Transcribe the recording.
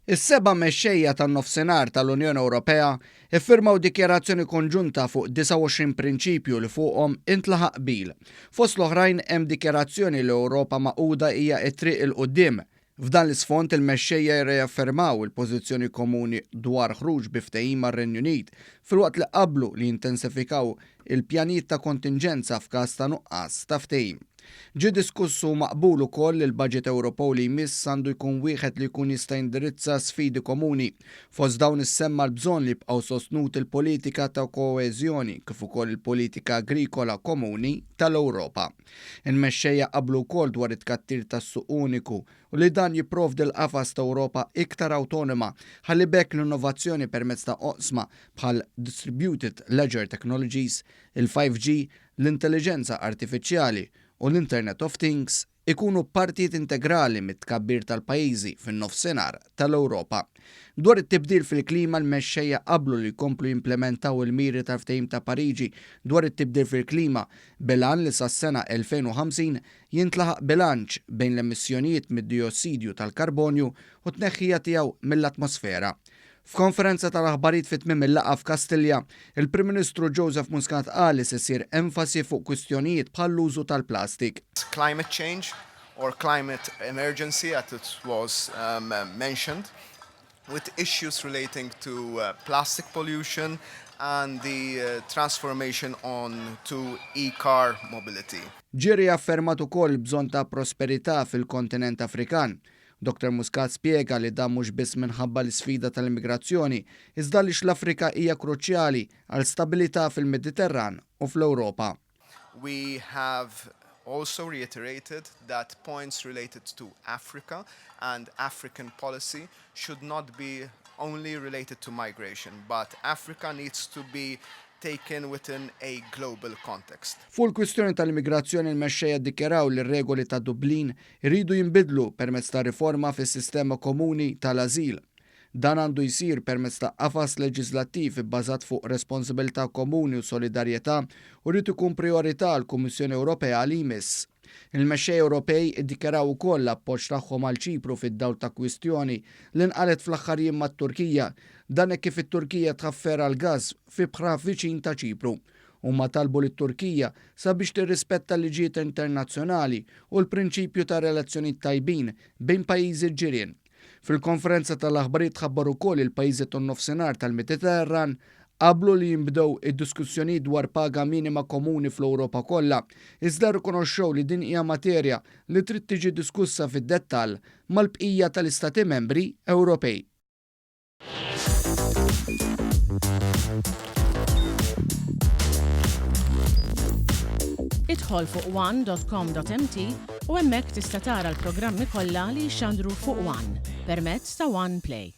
Is-seba' mexxejja tan-Nofsinhar tal-Unjoni Ewropea ffirmaw dikjarazzjoni konġunta fuq 29 prinċipju li fuqhom intlaħaq qbil. Fost l-oħrajn hemm dikjarazzjoni li Ewropa magħquda hija t-triq 'il quddiem. F'dan l-isfond il-mexxejja jirriaffermaw il-pożizzjoni komuni dwar ħruġ bi ftehim mar-Renju Unit filwaqt li qablu li jintensifikaw il-pjanijiet ta' kontinġenza f'każ ta' nuqqas ta' ftehim. Ġie diskuss u maqbul ukoll li l-baġit Ewropew li jmiss għandu jkun wieħed li jkun jista' jindirizza sfidi komuni. Fost dawn issemma l-bżonn li jibqgħu sostnuti l-politika ta' koeżjoni kif ukoll il-politika agrikola komuni tal-Ewropa. Il-mexxejja qablu wkoll dwar it-tkattir tas-suq uniku u li dan jipprovdi l-qafas ta' Ewropa iktar awtonoma ħalli b'hekk l-innovazzjoni permezz ta' oqsma bħal Distributed Ledger Technologies, il-5G, l-intelliġenza artifiċjali u l-Internet of Things ikunu partijiet integrali mit-tkabbir tal-pajjiżi fin-Nofsinhar tal-Ewropa. Dwar it-tibdil fil-klima l-mexxejja qablu li jkomplu jimplementaw il-miri tal-Ftehim ta' Pariġi dwar it-tibdil fil-klima bil-għan li sas-sena 2050 jintlaħaq bilanċ bejn l-emissjonijiet mid-dijossidju tal-karbonju u t-tneħħija tiegħu mill-atmosfera. F'konferenza tal-aħbarijiet fi tmiem il-laqgħa f'Kastilja, il-Prim Ministru Joseph Muscat qal li se ssir enfasi fuq kwistjonijiet bħall-użu tal-plastik. Climate change or climate emergency as it was mentioned, with issues relating to plastic pollution and the transformation on to e-car mobility. Ġie riaffermat ukoll il-bżonn ta' prosperità fil-kontinent Afrikan. Dottor Muscat spjega li dan mhux biss minħabba l-isfida tal-immigrazzjoni, iżda għaliex l-Afrika hija kruċjali għal stabilità fil-Mediterran u fl-Ewropa. We have also reiterated that points related to Africa and African policy should not be only related to migration, but Africa needs to be taken within a global context. Fuq il-kwistjoni tal-immigrazzjoni l-mexxejja ddikjaraw li r-regoli ta' Dublin iridu jinbidlu permezz ta' riforma fis-sistema komuni tal-ażil. Dan għandu jsir permezz ta' qafas leġiżlattiv ibbażat fuq responsabilità komuni u solidarjetà u jrid ikun prijorità għall-Kummissjoni Ewropea li jmiss. Il-mexxejja Ewropej iddikjaraw ukoll l-appoġġ tagħhom għal Ċipru fid-dawl ta' kwistjoni li nqalgħet fl-aħħar jiem mat-Turkija. Dan hekk kif it-Turkija tħaffer għall-gass f'ibħra viċin ta' Ċipru. Huma talbu lit-Turkija sabiex tirrispetta l-liġijiet internazzjonali u l-prinċipju ta' relazzjonijiet tajbin bejn pajjiżi ġirien. Fil-konferenza tal-aħbarijiet tħabbar ukoll li l-pajjiżi tan-Nofsinhar tal-Mediterran qablu li jinbdew id-diskussjonijiet dwar paga minima komuni fl-Ewropa kollha, iżda rrikonoxxew li din hija materja li trid tiġi diskussa fid-dettall mal-bqija tal-Istati Membri Ewropej. Idħol fuq one.com.mt u hemmhekk tista' tara l-programmi kollha li jixxandru fuq One permezz ta' One Play.